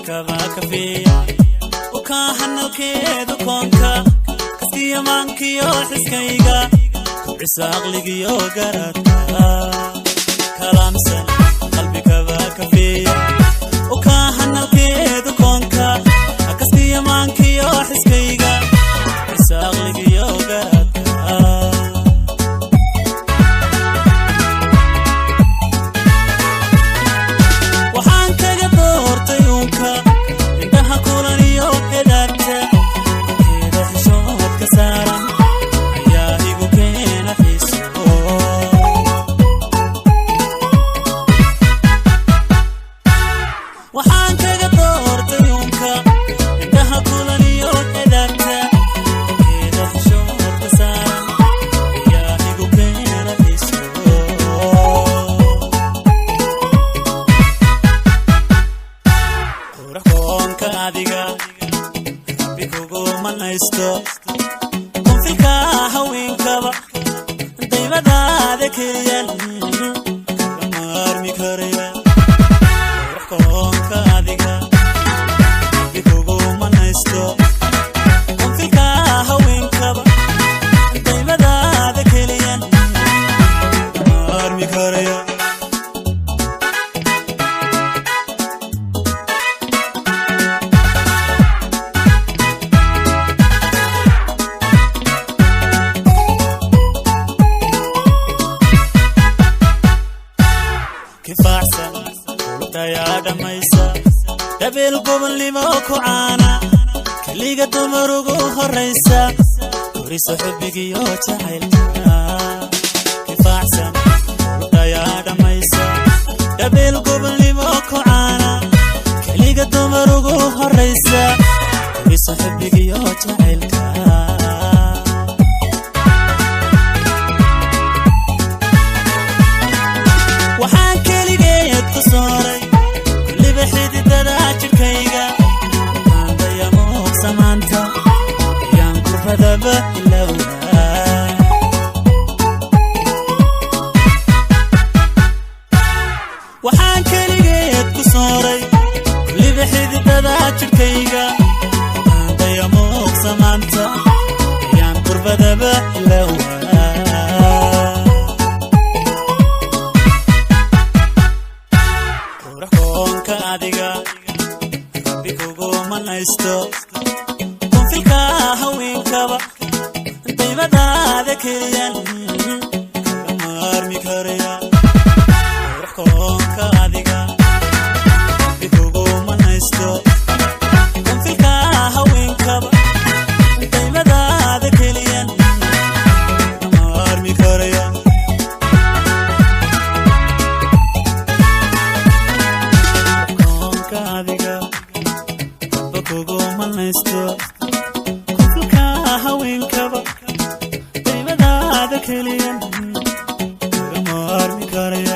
Qalbikaba kafiya ukahanalkeedu koonka kaskiya maankiyo xiskayga kubcisa aqligiyo garaadka kalaamsan. Qalbikaba kafiya ukahanalkeedu koonka kaskiya maankiyo xiskayga kubcisa aqligiyo garaadka. Waxaan kaga doortay uunka indhaha kulan iyo edaabta korkeeda xishoodka saaran ayaa igu keena xiiso. Waxaan kaga doortay uunka indhaha kulan iyo edaabta korkeeda xishoodka saaran ayaa igu keena xiiso. Qurux koonka adiga Rabbi kugu manaysto, kunfilka haweenkaba daymadaada keliyan kaga maarmi karaya. Qurux koonka adiga Rabbi kugu manaysto, kunfilka haweenkaba daymadaada keliyan kaga maarmi karaya. Kifaacsan kulubtayaa dhammaysa dabeel gobolnimo ku caana, keliga dumar ugu horraysa, koriso xubbigiyo jacaylka. Kifaacsan kulubtayaa dhammaysa dabeel gobolnimo ku caana, keliga dumar ugu horraysa, koriso xubbigiyo jacaylka. Waxaan keligeed ku sooray kulliba xididada jidhkayga, kaandayamuuqsamaanta ayaan kurbadaba ilowna. Waxaan keligeed ku sooray kulliba xididada jidhkayga, kaandayamuuqsamaanta ayaan kurbadaba ilowna. Qurux koonka adiga Rabbi kugu manaysto, kunfilka haweenkaba daymadaada keliyan kaga maarmi karaya. Qurux koonka adiga Rabbi kugu manaysto, kunfilka haweenkaba daymadaada keliyan kaga maarmi karaya. Koonka adiga Rabba kugu manaysto, kunfilka haweenkaba daymadaada keliyan kaga maarmi karaya.